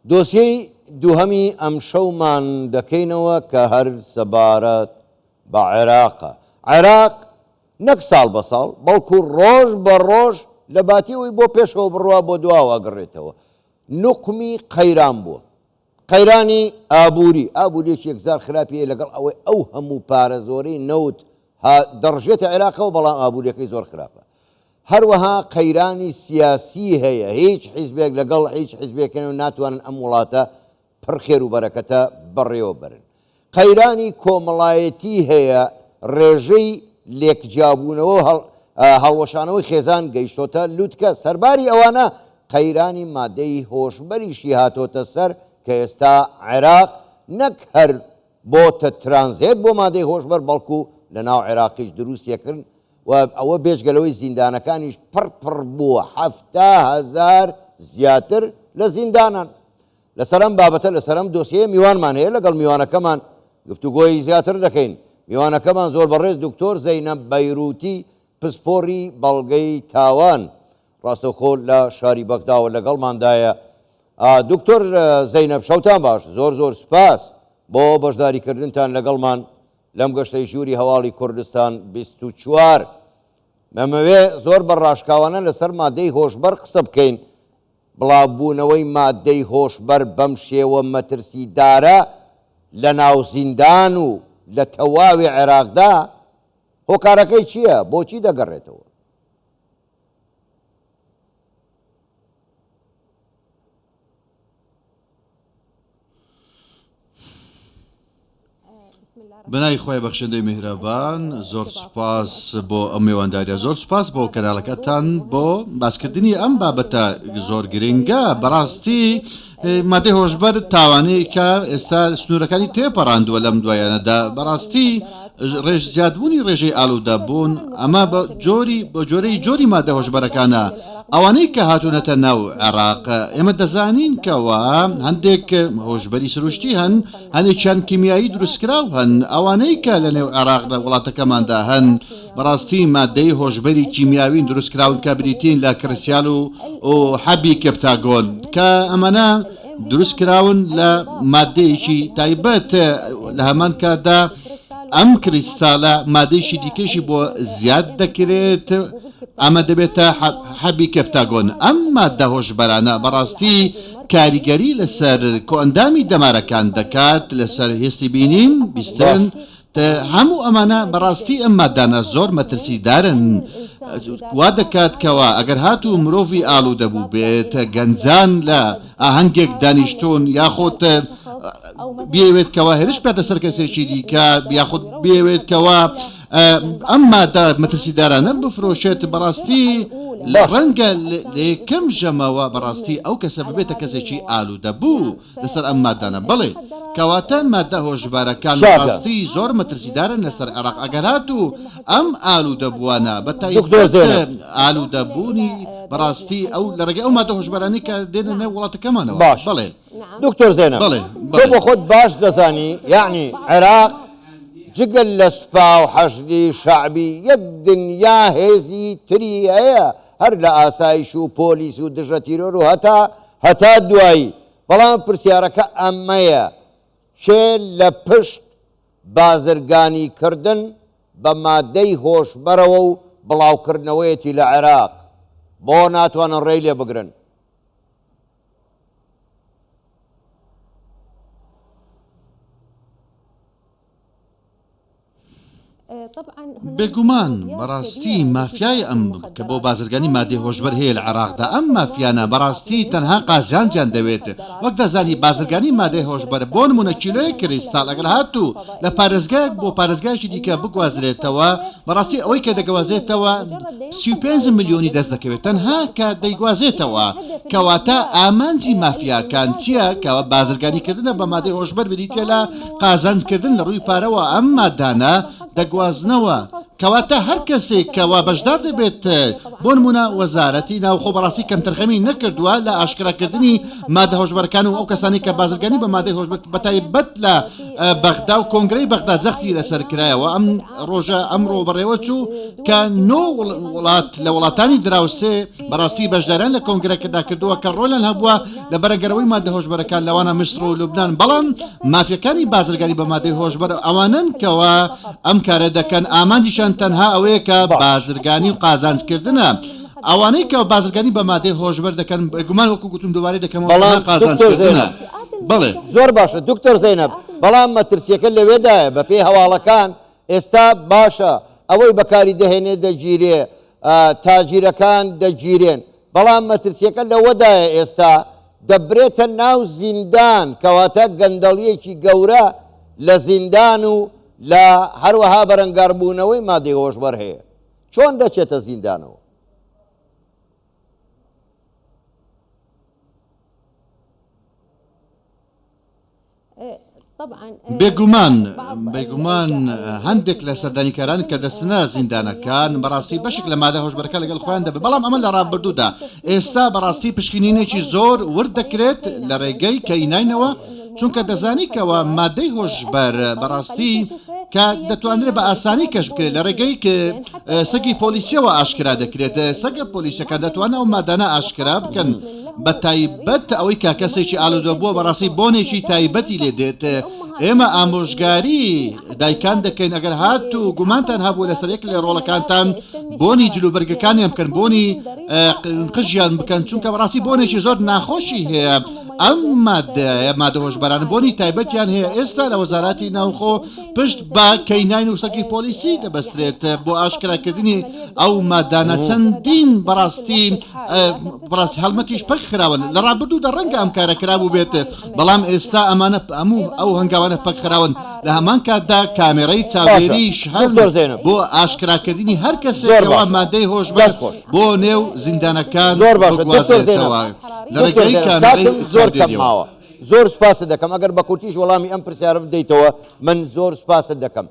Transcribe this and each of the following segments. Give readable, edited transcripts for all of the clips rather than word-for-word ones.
دۆسیەی دووهەمی ئەمشەومان دەکەینەوە کە هەر سەبارەت بە عێراقە. عێراق نەک ساڵ بە ساڵ، بەڵکو ڕۆژ بە ڕۆژ لە باتی ئەوەی بۆ پێشەوە بڕوا بۆ دواوە ئەگەڕێتەوە. نوقمی قەیران بووە. قەیرانی ئابووری، ئابوورییەکی یەکجار خراپی هەیە لەگەڵ ئەوەی ئەو هەموو پارە زۆرەی نەوت دەڕژێتە عێراقەوە بەڵام ئابوورییەکەی زۆر خراپە. هەروەها قەیرانی سیاسی هەیە، هیچ حیزبێک لەگەڵ هیچ حیزبێک و ناتوانن ئەم وڵاتە پڕ خێر و بەرەکەتە بەڕێوە بەرن. قەیرانی کۆمەڵایەتی هەیە، ڕێژەی لێکجیابوونەوە و هەڵوەشانەوەی خێزان گەیشتۆتە لوتکە، سەرباری ئەوانە قەیرانی مادەی هۆشبەریشی هاتۆتە سەر کە ئێستا عێراق نەک هەر بۆتە ترانزێت بۆ مادەی هۆشبەر بەڵکو لەناو عێراقیش دروستیەکرن و ئەوە بێجگە لەوەی زیندانەکانیش پڕ پڕ بووە 70 هەزار زیاتر لە زیندانان. لەسەر ئەم بابەتە لەسەر ئەم دۆسیەیە میوانمان هەیە لەگەڵ میوانەکەمان گفتوگۆی زیاتر دەکەین. میوانەکەمان زۆر بەڕێز دکتۆر زەینەب بەیروتی پسپۆری بەڵگەی تاوان ڕاستەوخۆ لە شاری بەغداوە لەگەڵماندایە. دکتۆر زەینەب شەوتان باش، زۆر زۆر سوپاس بۆ بەشداریکردنتان لەگەڵمان لەم گەشتەی ژووری هەواڵی کوردستان 24. مەمەوێ زۆر بە ڕاشکاوانە لەسەر مادەی هۆشبەر قسە بکەین. بڵاوبوونەوەی مادەی هۆشبەر بەم شێوە مەترسیدارە لە ناو زیندان و لە تەواوی عێراقدا هۆکارەکەی چییە؟ بۆچی دەگەڕێتەوە؟ بەناوی خوای بەخشندەی میهرەبان زۆر سوپاس بۆ ئەم میوانداریە زۆر سوپاس بۆ کەناڵەکەتان بۆ باسکردنی ئەم بابەتە زۆر گرنگە بەڕاستی مادەی هۆشبەر تاوانەیە کە ئێستا سنوورەکانی تێپەڕاندووە لەم دوایانەدا بەڕاستی ڕێژ زیادبوونی ڕێژەی ئالوودەبوون ئەمە بە جۆری بە جۆرەی جۆری مادە هۆشبەرەکانە ئەوانەی کە هاتوونەتە ناو عێراق ئێمە دەزانین کەوا هەندێک هۆشبەری سروشتی هەن هەندێکیان کیمیایی دروستکراو هەن ئەوانەی کە لە نێو عێراقدا وڵاتەکەماندا هەن بەڕاستی مادەی هۆشبەری کیمیاوین دروستکراون کە بریتین لە کریستال و و حەبی کەپتاگۆن کە ئەمانە دروستکراون لە مادەیەکی تایبەت لە هەمان کاتدا ئەم کریستالە مادەیەکی دیکەشی بۆ زیاد دەکرێت ئەمە دەبێتە حەبی کەپتاگۆن ئەم مادە هۆشبەرانە بەڕاستی کاریگەری لەسەر کۆئەندامی دەمارەکان دەکات لەسەر هێستی بینین بیستن هەموو ئەمانە بەڕاستی ئەم مادانە زۆر مەترسیدارن وا دەکات کەوا ئەگەر هاتوو مرۆڤی ئالوودە بووبێت گەنجان لە ئاهەنگێک دانیشتوون یاخود بیەوێت کەوا هێرش بکاتە سەر کەسێکی دیکە یاخود بیەوێت کەوا ئەم مادە مەترسیدارانە بفرۆشێت بەڕاستی لە ڕەنگە لە یەکەم ژەمەوە بەڕاستی ئەو کەسە ببێتە کەسێکی ئالوودەبوو لەسەر ئەم مادانە بەڵێ کەواتە مادە هۆشبارەکان بەڕاستی زۆر مەترسیدارن لەسەر عێراق ئەگەر هاتوو ئەم ئالوودەبووانە بە تایبەت ئالوودەبوونی بەڕاستی ئەو لە ڕێگەی ئەو مادە هۆشبارانەی کە دێنە نێو وڵاتەکەمانەوە باش بەڵێ دکتۆر زێنەب بەڵێ تۆ بەڵێ بۆ خۆت باش دەزانی یەعنی عێراق جگە لە سوپا و حەشدی شەعبی یەک دنیا هێزی تری هەیە هەر لە ئاسایش و پۆلیس و دژە تیرۆر و هەتا هەتا دوایی بەڵام پرسیارەکە ئەمەیە کێ لە پشت بازرگانی کردن بە مادەی هۆشبەرەوە و بڵاوکردنەوەیەتی لە عێراق بۆ ناتوانن ڕێی لێ بگرن؟ بێگومان بەڕاستی مافیای ئەم کە بۆ بازرگانی مادەی هۆشبەر هەیە لە عێراقدا ئەم مافیانە بەڕاستی تەنها قازانجیان دەوێت وەک دەزانی بازرگانی مادەی هۆشبەر بۆ نمونە کیلۆیەک کریستاڵ ئەگەر هاتوو لە پارێزگایەک بۆ پارێزگایەکی دیکە بگوازرێتەوە بەڕاستی ئەوەی کە دەگوازێتەوە 35 ملیۆنی دەست دەکەوێت تەنها کە دەیگوازێتەوە کەواتە ئامانجی مافیاکان چییە کە بازرگانی کردنە بە مادەی هۆشبەر بریتیە لە قازانج کردن لە ڕووی پارەوە ئەم مادانە دەگوازنەوە. کەواتە هەر کەسێک کەوا بەشدار دەبێت، بۆ نموونە وەزارەتی ناوخۆ بەڕاستی کەمتەرخەمی نەکردووە لە ئاشکراکردنی مادە هۆشبەرەکان و ئەو کەسانەی کە بازرگانی بە مادەی هۆشبەر بەتایبەت لە بەغدا و کۆنگرەی بەغدا جەختی لەسەر کرایەوە ئەم ڕۆژە ئەمڕۆ بەڕێوەچوو کە نۆ وڵات لە وڵاتانی دراوسێ بەڕاستی بەشداریان لە کۆنگرەکەدا کردووە کە ڕۆڵیان هەبووە لە بەرەنگەرەوەی مادە هۆشبەرەکان لەوانە میسر و لوبنان بەڵام مافیەکانی بازرگانی بە مادەی هۆشبەر ئەوانەن کەوا ئەم کارە دەکەن ئامانجیشان تەنها ئەوەیە کە بازرگانی و قازانجکردنە ئەوانەی کە بازرگانی بە مادەی هۆشبەر دەکەن بێگومان وەکو گوتم دووبارەی دەکەمەوە بەڵام تەنها دکتۆر قازانجکردنە زەینەب بەڵێ. زۆر باشە دکتۆر زەینەب بەڵام مەترسیەکە لەوێدایە بەپێی هەواڵەکان ئێستا باشە ئەوەی بەکاری دەهێنێ دەگیرێ تاجیرەکان دەگیرێن بەڵام مەترسیەکە لەوەدایە ئێستا دەبرێتە ناو زیندان کەواتە گەندەڵیەکی گەورە لە زیندان و لە هەروەها بەرەنگاربوونەوەی مادەی هۆشبەر هەیە چۆن دەچێتە زیندانەوە؟ بێگومان بێگومان هەندێک لە سەردانیکاران کە دەچنە زیندانەکان بەڕاستی بەشێک لە مادە هۆشبەرەکان لەگەڵ خۆیان دەبن بەڵام ئەمە لە ڕابردوودا ئێستا بەڕاستی پشکنینێکی زۆر ورد دەکرێت لە ڕێگەی کەیناینەوە چونکە دەزانی کەوا مادەی هۆشبەر بەڕاستی کە دەتوانرێت بە ئاسانی کەش بکرێت لە ڕێگەی سەگی پۆلیسیەوە ئاشکرا دەکرێت سەگە پۆلیسەکان دەتوانن ئەو مادانە ئاشکرا بکەن بە تایبەت ئەوەی کە کەسێکی ئالوودە بووە بەڕاستی بۆنێکی تایبەتی لێ دێت ئێمە ئامۆژگاری دایکان دەکەین ئەگەر هات و گومانتان هەبوو لەسەر یەک لە ڕۆڵەکانتان بۆنی جلوبەرگەکانیان بکەن بۆنی قژیان بکەن چونکە بەڕاستی بۆنێکی زۆر ناخۆشی هەیە ئەم مادەیە مادە هۆشبەران بۆنی تایبەتیان هەیە ئێستا لە وەزاراتی ناوخۆ پشت بە کەیناین و سەگی پۆلیسی دەبەسترێت بۆ ئاشکراکردنی ئەو مادانە چەندین بەڕاستی بەڕاستی هەڵمەتیش پەک خراون لە ڕابردوودا ڕەنگە ئەم کارە کرابوو بێت بەڵام ئێستا ئەمانە هەموو ئەو هەنگاوانە پەک خراون لە هەمان کاتدا کامێرەی باشە چاودێریش هەن دکتۆر زەینەب بۆ ئاشکراکردنی هەر کەسێک زۆر کەوا باشە مادەی هۆشبەر دەست خۆش بۆ نێو زیندانەکان زۆر باشە دکتۆر زەینەب بگوازرێتەوە لە دکتۆر ڕێگەی زەینەب کامێرەی کاتم زۆر کەم چاودێریەوە. ماوە زۆر سوپاست دەکەم ئەگەر بە کورتیش وەڵامی ئەم پرسیارە بدەیتەوە من زۆر سوپاست دەکەم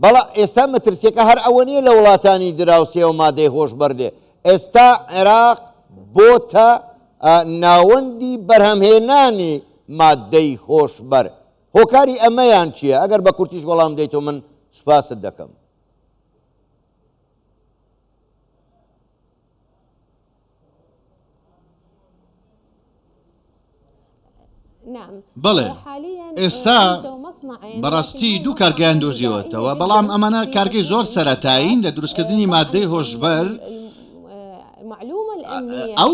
بەڵا ئێستا مەترسیەکە هەر ئەوە نیە لە وڵاتانی دراوسێوە مادەی هۆشبەر دێ ئێستا عێراق بۆتە ناوەندی بەرهەمهێنانی مادەی هۆشبەر هۆکاری ئەمەیان چییە ئەگەر بە کورتیش وەڵام دەیتەوە من سوپاست دەکەم. بەڵێ، ئێستا بەڕاستی دوو کارگەیان دۆزیوەتەوە، بەڵام ئەمانە کارگەی زۆر سەرەتایین لە دروستکردنی ماددەی هۆشبەر، ئەو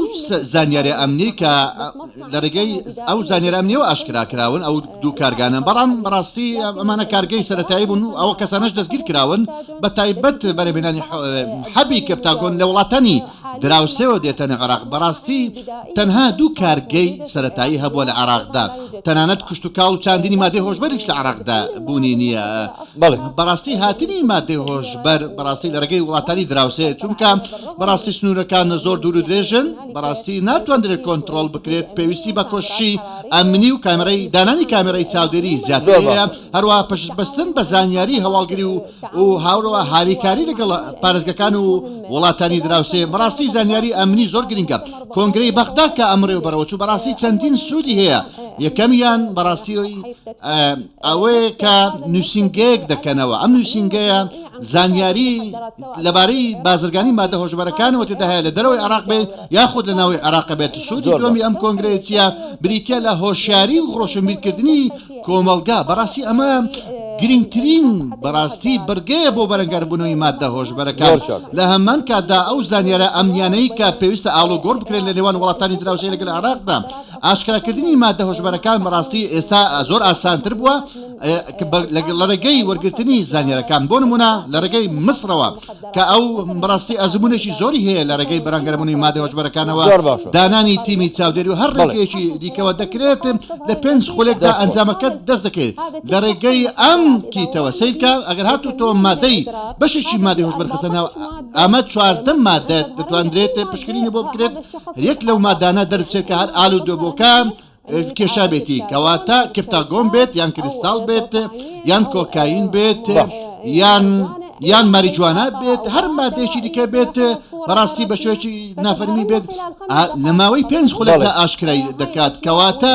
زانیاریە ئەمنی کە لە ڕێگەی ئەو زانیارە ئەمنیەوە ئاشکرا کراون ئەو دوو کارگانە بەڵام بەڕاستی ئەمانە کارگەی سەتایی بوون و ئەوە کەسانەش دەستگیر کراون بە تایبەت بەرەبێنانی حەبی کەپتاگۆن لە وڵاتانی دراوسێوە دێتە نێو عێراق، بەڕاستی تەنها دوو کارگەی سەرەتایی هەبووە لە عێراقدا، تەنانەت کشتوکاڵ و چاندنی مادەی هۆشبەریش لە عێراقدا بوونی نییە، بەڕاستی هاتنی مادەی هۆشبەر بەڕاستی لە ڕێگەی وڵاتانی دراوسێ، چونکە بەڕاستی سنوورەکان زۆر دوور و درێژن، بەڕاستی ناتواندرێت کۆنتڕۆڵ بکرێت، پێویستی بە کۆششی ئەمنی و کامێرای دانانی کامێرای چاودێری زیاتر هەیە، هەروەها پشتبەستن بە زانیاری هەواڵگری و و هاورەوە هاریکاری لەگەڵ پارێزگەکان و وڵاتانی دراوسێ بەڕاستی زانیاری ئەمنی زۆر گرنگە کۆنگرەی بەغدا کە ئەمڕێ و بەڕێوەچوو بەڕاستی چەندین سوودی هەیە یەکەمیان بەڕاستی ئەوەیە کە نووسینگەیەک دەکەنەوە ئەم نووسینگەیە زانیاری لەبارەی بازرگانی مادە هۆشبەرەکانەوە تێدا هەیە لە دەرەوەی عێراق بێت یاخود لە ناوی عێراق بێت سوودی دووەمی ئەم کۆنگرەیە چییە بریتیە لە هۆشیاری و ڕۆشنبیرکردنی کۆمەڵگا، بەڕاستی ئەمە گرینگترین بەڕاستی بڕگەیە بۆ بەرەنگاربوونەوەی ماددە هۆشبەرەکان، لە هەمان کاتدا ئەو زانیارە ئەمنیانەی کە پێویستە ئاڵوگۆڕ بکرێن لە نێوان وڵاتانی دراوسێ لەگەڵ عێراقدا، ئاشکراکردنی ماددە هۆشبەرەکان بەڕاستی ئێستا زۆر ئاسانتر بووە لە ڕێگەی وەرگرتنی زانیارەکان بۆ نموونە لە ڕێگەی میسرەوە کە ئەو بەڕاستی ئەزموونێکی زۆری هەیە لە ڕێگەی بەرەنگاربوونەوەی ماددە هۆشبەرەکانەوە، زۆر باشە. دانانی تیمی چاودێری و هەر بەڵێ. ڕێگەیەکی دیکەوە دەکرێت لە پێنج خولێکدا دەست خۆش. ئەنجامەکەت دەست دەکەوێت لە ڕێگەی ئەم کیتەوە سەیرکە ئەگەر هاتوو تۆ مادەی بەشێکی مادەی هۆشبەر خستە ناو ئەمە 14 مادە دەتوانرێت پشکنینی بۆ بکرێت یەک لەو مادانە دەربچێت کە هەر ئالوودەبووەکە کێشابێتی کەواتە کپتاگۆن بێت یان کریستاڵ بێت یان کۆکاین بێت باش. یان. یان ماریجوانا بێت هەر مادەیەکی دیکە بێت بەڕاستی بە شێوەیەکی نافەرمی بێت لە ماوەی پێنج خولەکدا ئاشکرای دەکات کەواتە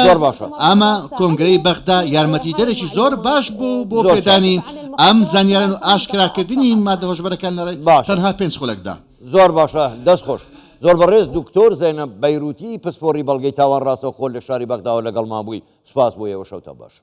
ئەمە کۆنگرەی بەغدا یارمەتیدەرێکی زۆر باش بوو بۆ پێدانی ئەم زانیاران و ئاشکراکردنی مادە هۆشبەرەکان لە تەنها پێنج خولەکدا. زۆر باشە دەست خۆش. زۆر بەڕێز دکتۆر زەینەب بەیروتی پسپۆڕی بەڵگەی تاوان ڕاستەوخۆ لە شاری بەغداوە لەگەڵمان بووی سوپاس بۆ ئێوە شەوتان باش.